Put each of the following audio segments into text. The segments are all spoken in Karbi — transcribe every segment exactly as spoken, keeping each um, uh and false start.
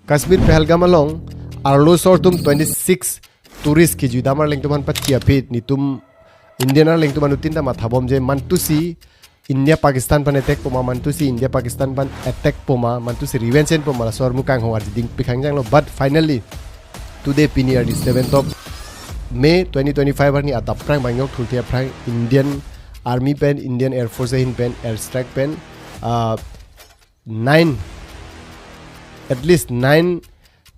Kashmir Pahalgam along arloso atum twenty-six tourist kejui dam arleng atum aphan pathi aphi nelitum Indian arleng atum anuttin ta mathabom je mantusi India Pakistan aphan attack poma, mantusi India Pakistan aphan attack poma, mantusi revenge en poma, laso ahormu kanghong arjiding pikhang janglo. But finally today, pini arni seventh of May twenty twenty-five arni adap phrang bangyok thurthe aphrang Indian Army pen, Indian Air Force ahin pen air strike pen uh, nine, at least nine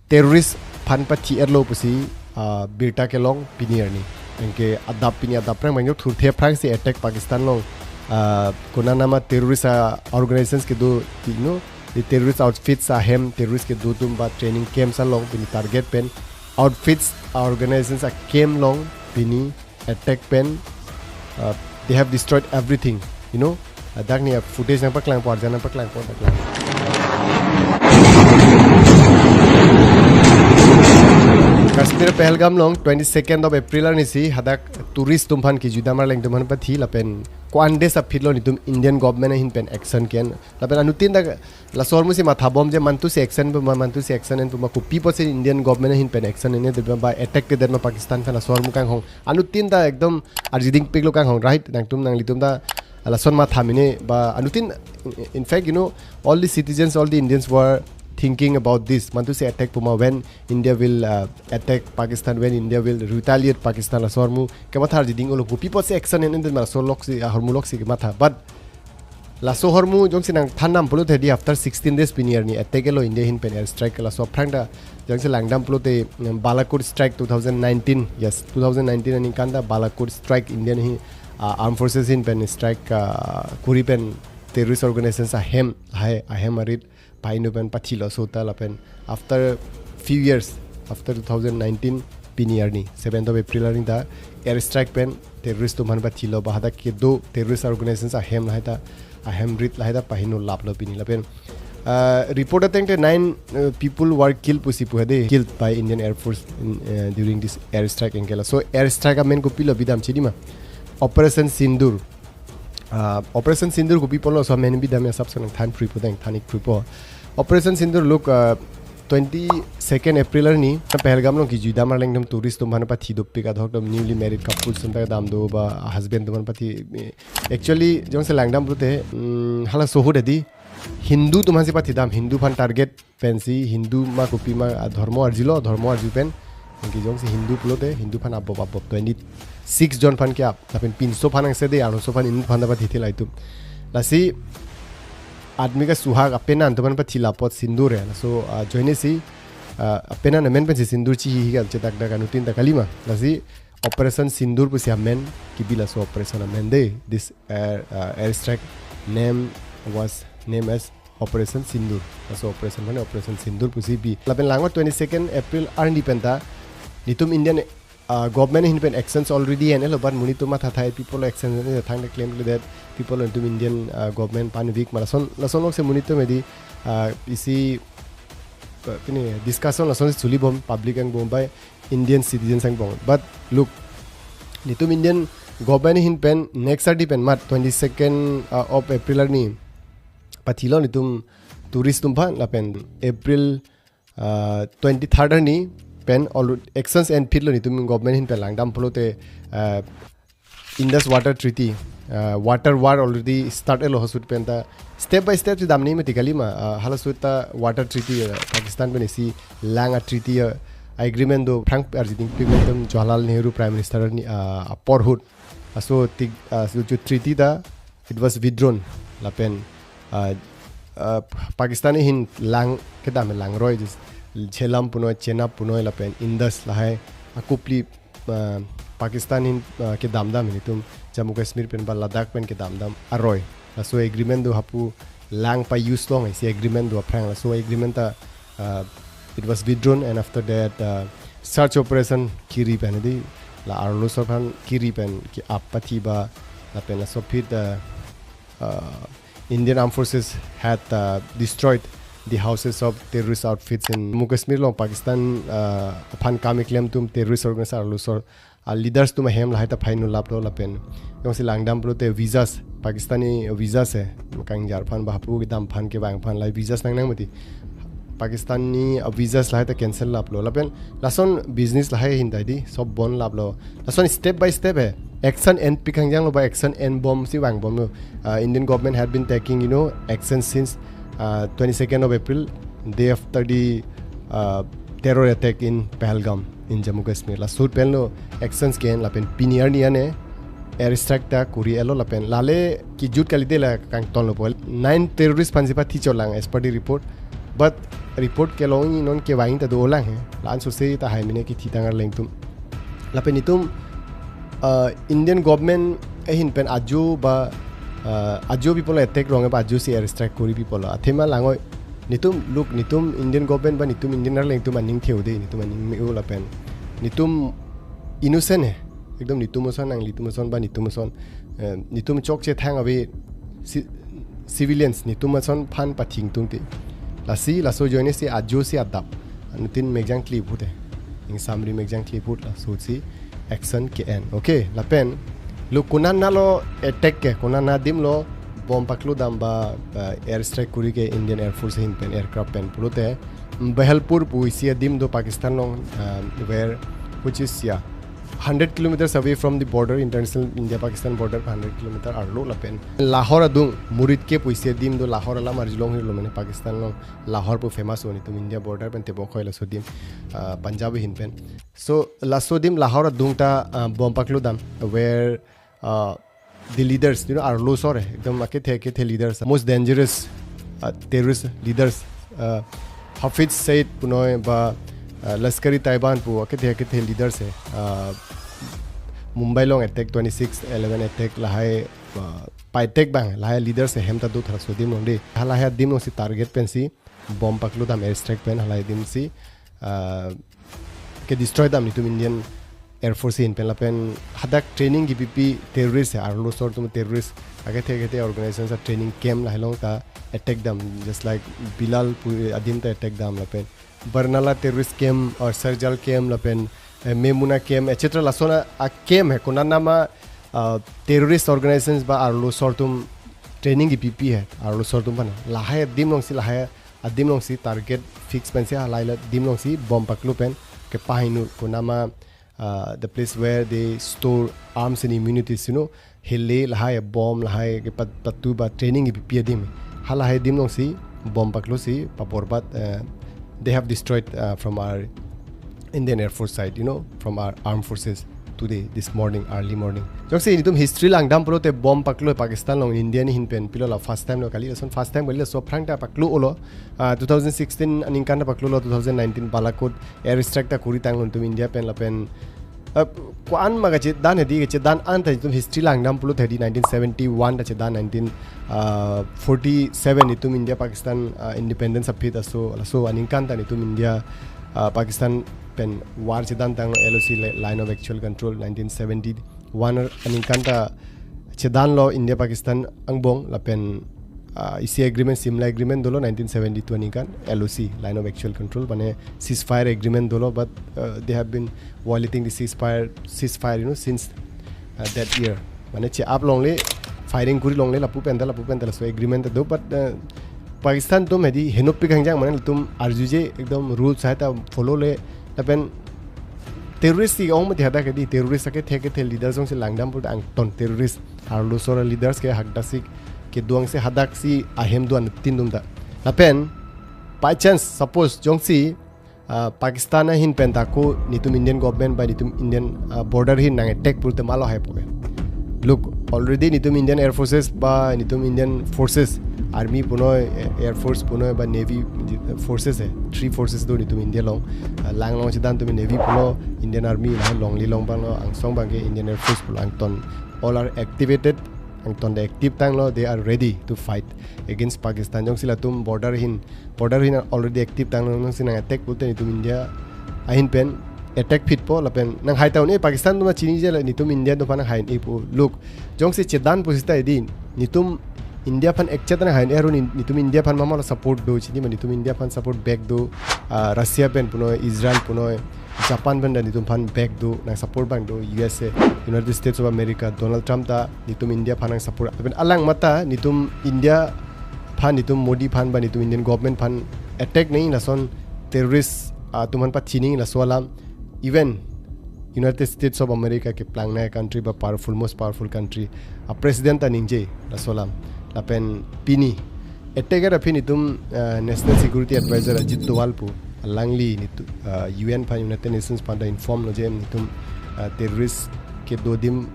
terrorist aphan pathi-etlo pusi uh, birta kelong pini arni. Anke adap, pini adap phrang bangyok thurthe aphrangsi attack Pakistan along uh, konat nama terrorist uh, organizations kedo, you know, the terrorist outfits ahem, terrorist kedo atum ba training camps along pini target pen, outfits organizations a camp along pini attack pen uh, they have destroyed everything, you know. Ladak ni footage nangpaklangpo, arjan nangpaklangpo, paklang. Kashmir Pahalgam along twenty-second of April arnisi hadak tourist atum aphan kejui dam arleng atum aphan pathi lapen ko-an days aphi lo nelitum Indian government ahin pen action ke-en lapen anuttin ta laso ahormusi mathabom je mantusi action poma, mantusi action en poma, kopi apotsi Indian government ahin pen action en-e, de ba attack kedet ma Pakistan aphan, laso ahormu kanghong anuttin ta ekdom arjiding piklo kanghong, right? Nangtum nanglitum ta lason matha mene ba anuttin, in fact, you know, all the citizens, all the Indians were thinking about this, mantusi attack poma, when India will uh, attack Pakistan, when India will retaliate Pakistan, laso ahormu kematha arjiding olo, kopi apotsi action en-e, de ma laso loksi, ahormu loksi kematha. But laso ahormu jongsi nangthan dam pulote di after sixteen days pini arni attack lo India ahin pen air strike, laso aphrang ta jongsi langdam pulote, mm, Balakot strike two thousand nineteen, yes, two thousand nineteen aningkan ta Balakot strike Indian hi uh, armed forces ahin pen strike uh, kuri pen terrorist organizations ahem, hai ahem arit pahinu pen pathilo sota lapen after few years, after two thousand nineteen pini arni seventh of April arni ta air strike pen terrorist atum aphan pathilo, ba hadak kedo terrorist organizations ahem lahai ta, ahem rit lahai ta pahinu laplo pini lapen uh, report ateng te nine uh, people were killed pusi pu hade, killed by Indian Air Force in, uh, during this air strike, anke laso air strike amen kopilo bidam chidima, Operation Sindoor. Uh, Operation Sindoor kopi apotlo laso amen bidam ya sab senang than phri pu deng, than ik phri po. Operation Sindoor, look, uh, twenty-second April arni Pahalgam along kejui dam arleng atum tourist atum aphan pathi dopik, adhok atum newly married couples atum ta damdo ba husband atum aphan pathi. Actually jongsi langdam pulote, mm, halaso ahut di Hindu atum aphansi pathi dam, Hindu aphan target pensi, Hindu ma kopi ma, ah, dhormo arjulo, dhormo arju pen. Anke jongsi Hindu pulote Hindu aphan abop abop twenty-six jon aphan ke-ap, lapen pinso aphan angse de, arloso aphan, inut aphan ta pathi thil itum. Lasi admi ka suhag, apenan atum aphan pathi la apot sindoor hai. Laso, ah, ajoine si, ah, apenan amen pensi sindoor chihi hi kal chetak dak anuttin ta kalima. Lasi Operation Sindoor pusi amen kebi, laso operation amen de. This air, uh, air strike name was name as Operation Sindoor. Laso operation mane Operation Sindoor pusi bi. Lapen langdam twenty-second April arni pen ta nelitum Indian uh, government ahin pen actions already en-e lo, but monit atum mathathai, people action en-e, thangta claim that people atum Indian uh, government aphan weak ma, lason, lason loksi monit atum di uh, isi uh, pini discussion lasonsi chuli bom, public angbong bai Indian citizens angbong. But look, nelitum Indian government ahin pen next arni pen mat twenty-second uh, of April arni pathilo nelitum tourist atum aphan, lapen April uh, twenty-third arni pen all actions en-e phitlo nelitum government ahin pen langdam pulote, uh, Indus Water Treaty, uh, water war already start-etlo ahut pen ta, step by step si damji mati kalima, uh, hala ahut ta water treaty, uh, Pakistan pen isi lang a treaty, uh, agreement do aphrang arjiding pik atum Jawaharlal Nehru Prime Minister ni, uh, apor ahut. Laso tik, uh, laso treaty ta it was withdrawn lapen uh, uh, Pakistan ahin lang kedam, langroi, jis Jhelum punoi, Chenab punoi lapen Indus lahai akupli uh, Pakistan ahin uh, kedamdam, nelitum Jammu Kashmir pen ba Ladakh pen kedamdam aroi. Laso agreement do hapu lang pa-use long isi agreement do aphrang, laso agreement ta uh, it was withdrawn, and after that uh, search operation kiri pen di, la arloso aphan kiri pen ke-ap pathi ba lapen laso aphi ta uh, Indian armed forces had uh, destroyed the houses of terrorist outfits in Jammu Kashmir along. Pakistan uh, aphan kam keklem atum, terrorist organization arloso, uh, leaders atum ahem lahai ta pahinu laplo lapen jongsi langdam pulote visas, Pakistani visas hai, kangjar aphan ba hapu kedam aphan kevang aphan lahai visas nangnang mati. Pakistani uh, visas lahai ta cancel laplo. Lapen lason business lahai ahin ta di sob bon laplo. Lason step by step he. Action enpik hangjanglo ba action enbomsi vangbomlo. Uh, Indian government had been taking, you know, action since uh, twenty-second of April, day after the uh, terror attack in Pahalgam in Jammu Kashmir. Laso pen lo actions ke-en lapen pini arni ane air strike ta kuri-etlo lapen lale kejut kalite la kangtonlo po. Nine terrorist aphansi pathichotlang as per the report. But report kelongji non kevangji ta dolang he. La-an sose ta hai mene kethitang arleng atum. Lapen itum uh, Indian government ahin pen ajo ba uh, ajo people attack rong ba ajosi air strike kuri people. Athema langoi, nitum look, nitum Indian government ba nitum Indian arleng atum aning theu de, nitum aning me-o lapen nitum innocent he. Ekdom nitum ason, nanglitum ason ba nitum ason, eh, nitum chokche thang ave si, civilians nitum ason aphan pathing tungte. Lasi laso ajoinesi ajosi adap. Anuttin mekjang kli phut he. Ingsamri mekjang kli phut, lasosi action ke-en. Okay, lapen lo konat nalo attack ke, konat adim lo bomb paklodam ba uh, air strike kuri ke Indian Air Force ahin pen aircraft pen pulote, mm, Bahalpur pu isi adim do Pakistan along, um, where, which is, yeah, hundred kilometers away from the border, international India Pakistan border, hundred kilometer arlo lapen Lahore adung, Murid ke pu isi adim do, Lahore alam arjulong hirlo, mane Pakistan along Lahore pu famous o, nitum India border pen tebok hoi laso adim, uh, Punjab ahin pen. So laso adim Lahore adung ta uh, bomb paklodam, where uh, the leaders, you know, arloso re, ekdom akethe akethe leaders, most dangerous uh, terrorist leaders, uh, Hafiz Saeed punoi ba uh, Lashkar-e-Taiba pu akethe akethe leaders he. Uh, Mumbai along attack, twenty-six eleven attack lahai, uh, pa attack abang lahai leaders ahem ta do tha laso adim along de. Halahai adim alongsi target pensi bomb paklodam, air strike pen halahai adimsi uh, ke destroy dam nitum Indian Air Force ahin pen lapen hadak training kepipi terrorist he, arloso atum terrorist, akethe akethe organization a training camp lahai along ta attack dam, just like Bilal pu adim ta attack dam lapen Barnala terrorist camp or Sharjal camp lapen eh, Memuna camp, et cetera. Lason a camp he, konat nama uh, terrorist organizations ba arloso atum training kepipi he, arloso atum aphan. Lahai adim alongsi, lahai adim alongsi target fix pensi halahai adim alongsi bomb paklo pen kepahingno, konat nama uh, the place where they store arms and ammunitions, you know, hele lahai bomb lahai ke pat-, patu ba training kepipi adim. Halahai adim alongsi bomb paklosi paborbad, uh, they have destroyed uh, from our Indian Air Force side, you know, from our armed forces today, this morning, early morning. Jongsi nitum history langdam pulote bomb paklo Pakistan along India ni ahin pen pilo la first time lo kali, lason first time kali, laso aphrang ta paklo-olo. Uh, two thousand sixteen aningkan ta paklolo, two thousand nineteen Balakot air strike ta kuri tanglo nitum India pen lapen uh, ko-an ma kachedan hedi, kachedan an ta nitum history langdam pulote hedi nineteen seventy-one ta chedan, nineteen forty-seven nitum India Pakistan uh, independence aphi ta, so, laso aningkan ta nitum India uh, Pakistan pen war chedan tang, L O C, li-, Line of Actual Control, nineteen seventy-one aningkan ta chedanlo India Pakistan angbong lapen uh, isi agreement, Simla Agreement dolo nineteen seventy-two aningkan, L O C, Line of Actual Control, mane ceasefire agreement dolo, but uh, they have been violating the ceasefire, ceasefire, you know, since uh, that year. Mane che-ap longle, firing kuri longle, lapu pen ta, lapu pen ta, laso agreement do, but uh, Pakistan atum hedi henopik hangjang, mane latum arjuje ekdom rules hai ta follow le, lapen terrorist si ong mati hadak hedi, terrorist akethe akethe leaders jongsi langdam pulote angton terrorist, arloso leaders ke hakdasik kedo-angsi hadaksi ahem do-an tin dum ta. Lapen by chance, suppose jongsi uh, Pakistan ahin pen ta ko nitum Indian government ba nitum Indian uh, border ahin nang attack pulote malo haipo ke. Look, already nitum Indian Air Forces ba nitum Indian Forces, Army punoi, eh, Air Force punoi ba Navy, eh, Forces he, three forces do nitum India along. Uh, lang along chedan tumi Navy pulo, Indian Army, lahai longli long abang lo, angsong abang ke Indian Air Force pulo, angton all are activated, angton ta active tanglo, they are ready to fight against Pakistan. Jongsi latum border ahin, border ahin already active tanglo, jongsi nang attack pulote nitum India ahin pen attack phitpo lapen nang hai ta un-e, Pakistan atum ta chinijela nitum India atum aphan nang hai un-epo. Look, jongsi chedan pusita hedi, nitum India aphan ekchet nang hai un-e, aru ni-, nitum India aphan mama la support do, chini ma nitum India aphan support back do, ah, Russia pen punoi, Israel punoi, Japan pen ta nitum aphan back do, nang support abang do, U S A, United States of America, Donald Trump ta nitum India aphan nang support. Lapen alang mata nitum India aphan, nitum Modi aphan ba nitum Indian government aphan attack nangji lason terrorist atum aphan pachini laso alam, even United States of America keplang nai country ba powerful, most powerful country a president ta ningje laso alam. Lapen pini attack aphi nelitum uh, National Security Advisor Ajit Doval pu alangli nelitum uh, U N aphan, United Nations aphan ta inform lo je nelitum uh, terrorist kedo adim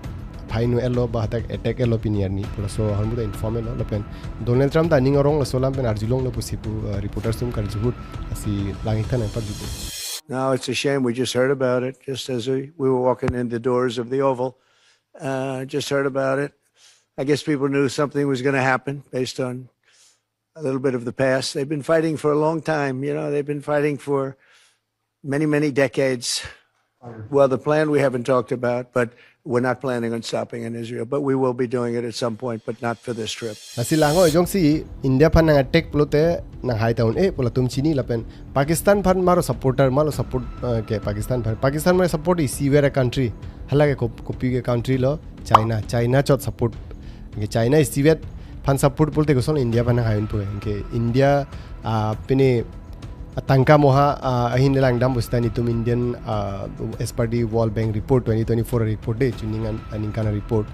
phai un-elo ba hadak attack un-elo pini arni pu laso ahormu ta inform un-elo. Lapen Donald Trump ta aning arong laso alam pen arjulonglo pusi pu uh, reporters atum karju ahut, lasi lang-ik tha nangpakjupo. No, it's a shame. We just heard about it just as we, we were walking in the doors of the Oval. Uh, just heard about it. I guess people knew something was going to happen based on a little bit of the past. They've been fighting for a long time. You know, they've been fighting for many, many decades. Well, the plan we haven't talked about, but we're not planning on stopping in Israel. But we will be doing it at some point, but not for this trip. Lasi lang-o, jongsi India aphan nang attack pulote nanghai ta un-e pu latum chini. Lapen Pakistan aphan maro supporter, maro support uh, ke Pakistan aphan. Pakistan maro support isivet a country. Hala ke kop- kopi ke country lo, China. China chot support. Ke China isivet aphan support pulote koson India aphan nanghai unpo. Ke India uh, pini atangka moha uh, ahin langdam pusita nelitum Indian uh, as per the World Bank report, twenty twenty-four report de, chuning an aningkan report.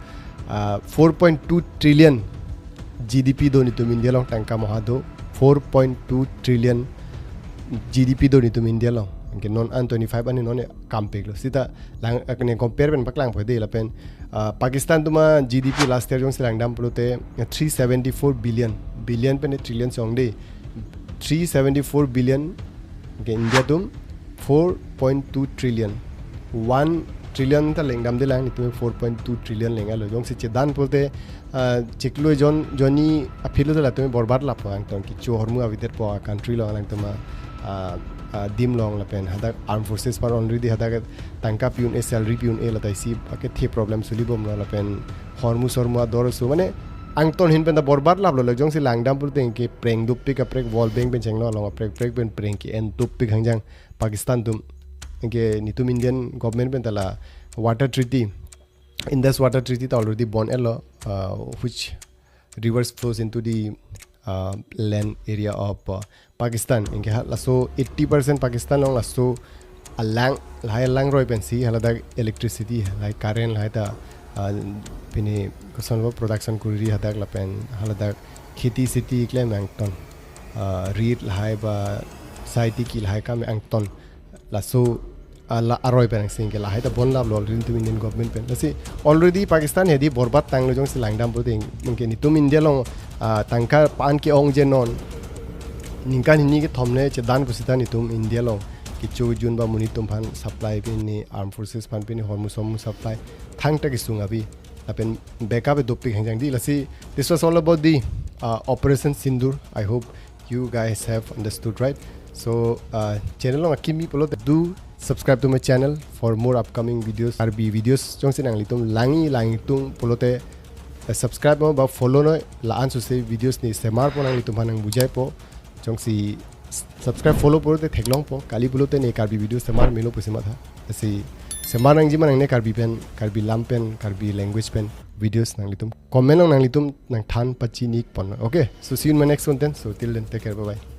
Uh, four point two trillion G D P do nelitum India along, tangka moha do, four point two trillion G D P do nelitum India along. Anke non an twenty-five an non kampiklo. Sita lang akne compare pen paklangpo de lapen uh, Pakistan atum a G D P last year jongsi langdam pulote three seventy-four billion, billion pen trillion si ong de, three seventy-four billion. Anke India atum four point two trillion, one trillion ta langdamde lang, nelitum four point two trillion lang-elo. Jongsi chedan pulote uh, chiklo jon jonni aphi lo ta latum borbat lapo, angton kecho ahormu avedetpo a country along, alangtum a uh, uh, adim along. Lapen hadak armed forces aphan already hadak tangka pi un-e, salary pi un-e, lata isi akethe problem suli bomlo. Lapen ahormu sormu ador so mane angton ahin pen ta borbat laplo. Lajong si langdam pulote ke preng dopik, kaprek World Bank pen chenglo, along kaprek prek pen preng ke-en dopik hangjang Pakistan atum. Ke nelitum Indian government pen ta la water treaty, Indus Water Treaty ta already bon-etlo, uh, which rivers flows into the uh, land area of uh, Pakistan. Anke ha laso eighty percent Pakistan along laso alang, lahai alangroi pensi haladak electricity, lahai current, lahai ta uh, pini koson lo production kuriri hadak lapen haladak kheti siti klem angton, uh, rit lahai ba saiti ki lahai kam angton. Laso ala aroi pen angse ke lahai ta bon laplo nelitum Indian government pen. Lasi already Pakistan hedi borbat tanglo jongsi langdam pulote. Anke nelitum India along uh, tangka pan ke-ong je non. Ningkan hini kethom ne chedan pusita nelitum India along kecho jun ba monit atum aphan supply, pini armed forces aphan pini ahormu sormu supply thangta kesung avi. Lapen backup dopik hangjang di. Lasi this was all about the uh, Operation Sindoor. I hope you guys have understood, right? So uh, channel along akimi pulote do subscribe to my channel for more upcoming videos, Karbi videos. Jongsi nanglitum lang-i, lang-itum pulote uh, subscribe mo ba follow noi, la-an suse videos ne semarpo, nanglitum aphan nangbujaipo. Jongsi s- subscribe follow pulote theklongpo, kali pulote ne Karbi videos semar melo pusi matha. Lasi semar nangji ma nangne Karbi pen, Karbi lam pen, Karbi language pen videos nanglitum comment along nanglitum nangthan pachini-ik pon. Okay, so see you in my next content. So till then, take care, bye bye.